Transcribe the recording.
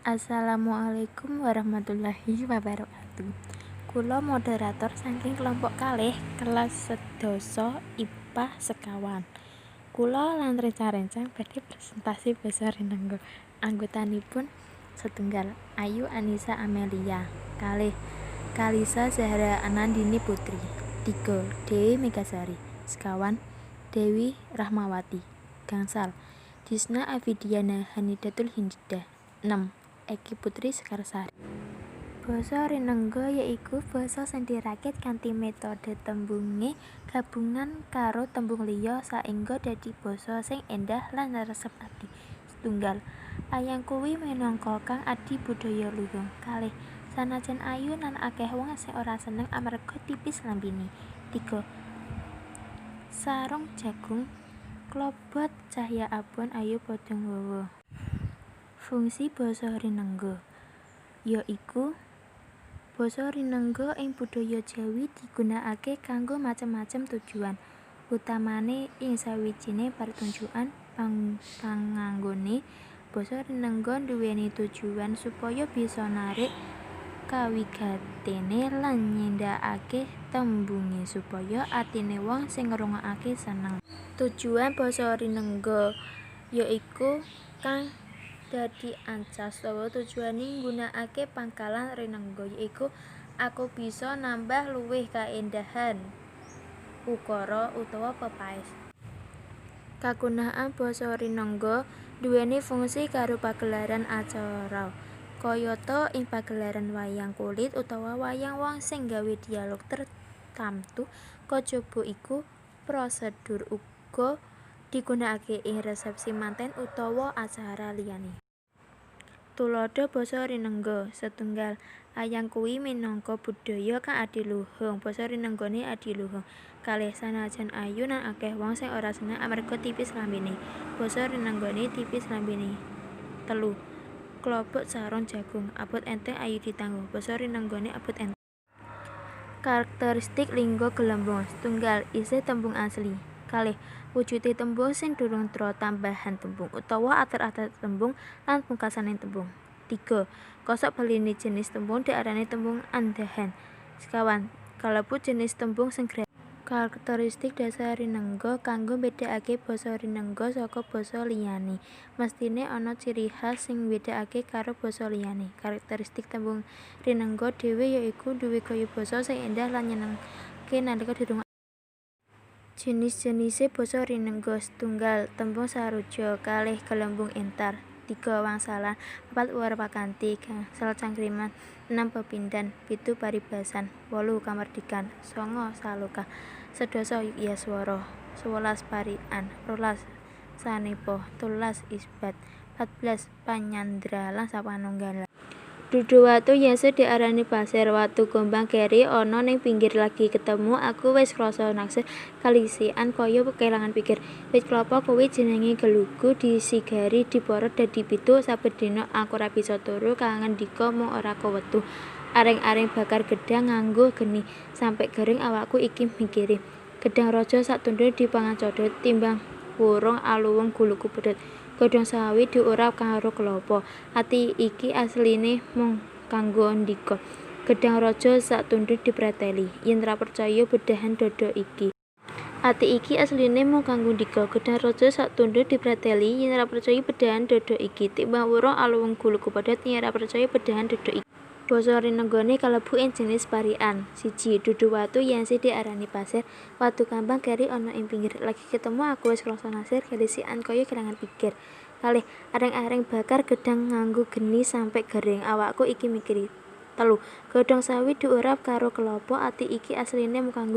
Assalamualaikum warahmatullahi wabarakatuh. Kula moderator saking kelompok kalih kelas 10 IPA 21. Kula lan rencang-rencang badhe presentasi basa rinengga. Anggotanipun setunggal Ayu Anisa Amelia, kalih Kalisa Zahra Anandini Putri, 3 Dewi Megasari, 21 Dewi Rahmawati, gangsal Disna Avidiana Hanidatul Hindidah, 6 Eki Putri Sekarsari. Basa rinengga yaiku basa sing dirakit kanthi metode tembunge gabungan karo tembung liya saengga dadi basa sing endah lan neresep ati. 1. Ayang kuwi minangka kang adi budaya luhung. 2. Sanajan ayu nan akeh wong sing ora seneng amarga tipis lambene. 3. Sarung jagung klobot cahya abon ayo padha nggawa. Fungsi basa rinengga ya iku basa rinengga ing budaya Jawi digunakake kanggo macem-macem tujuan, utamane ing sawijining pertunjukan. Panganggone basa rinengga nduweni tujuan supaya bisa narik kawigatene lan nyendhakake tembunge supaya atine wong sing ngrungokake seneng. Tujuan basa rinengga ya iku kang dadi ancas utawa tujuane nggunakake pangkalan rinengga yaiku aku bisa nambah luwih kaendahan ukara utawa pepaes. Kagunaan basa rinengga nduweni fungsi karo pagelaran acara kayata ing pagelaran wayang kulit utawa wayang wong sing nggawe dialog tertamtu kajaba iku prosedur uga digunakake ing resepsi manten utawa acara liyane. Tuladha basa rinengga. 1. Ayang kuwi minangka budaya kang adiluhung. Basa rinenggane adiluhung. 2. Sanajan ayu nan akeh wong sing ora seneng amarga tipis lambene. Basa rinenggane tipis lambene. 3. Klobot sarung jagung abot enteng ayo ditanggung. Basa rinenggane abot enteng. Karakteristik lingga gelembung. 1. Isih tembung asli. 2. Wujude tembung sing durung tra tambahan tembung utawa ater-ater tembung lan pungkasaning tembung. 3. Kosok baline jinis tembung diarani tembung andhahan. 21. Kalebu jinis tembung sing gratis. Karakteristik dasar rinengga kanggo mbedakake basa rinengga saka basa liyane. Mesthine ana ciri khas sing mbedakake karo basa liyane. Karakteristik tembung rinengga dhewe ya iku duwe gaya basa sing endah lan nyenengake nalika dirungokake. Jinis-jinise basa rinengga. 1. Tembung saruja. 2. Gelembung entar. 3. Wangsalan. 4. Purwakanthi. 5. Cangkriman. 6. Pepindhan. 7. Paribasan. 8. Kamardikan. 9. Saloka. 10. Yaswara. 11. Parikan. 12. Sanepa. 13. Isbat. 14. Panyandra lan sapanunggale. Dudu watu yen sing diarani pasir, watu gombang keri ana ning pinggir. Lagi ketemu aku wis krasa naksir, kelisikan kaya kelangan pikir. Wit klopo kuwi jenenge gelugu, disigari diporot dadi 7. Saben dina aku ra bisa turu, kangen ndika mung ora kewetu. Areng-areng bakar gedhang nganggo geni, sampe garing awakku iki mikiri. Gedhang raja sak tundhun dipangan codot, timbang wurung aluwung guluku pedhot. Godhong sawi diurap karo klopo, ati iki asline mung kanggo ndika. Gedhang raja sak tundhun dipreteli, yen ra percaya bedahan dada iki. Ati iki asline mung kanggo ndika. Gedhang raja sak tundhun dipreteli, yen ra percaya bedahan dada iki. Timbang wurung aluwung guluku pedhot, yen ra percaya bedahan dada iki. Basa rinenggane kalebu ing jinis parikan. 1. Dudu watu yen sing diarani pasir, watu kambang keri ana ing pinggir. Lagi ketemu aku wis krasa naksir, kelisikan kaya kelangan pikir. 2. Areng-areng bakar gedhang nganggo geni, sampe garing awakku iki mikiri. 3. Godhong sawi diurap karo klopo, ati iki asline mung kanggo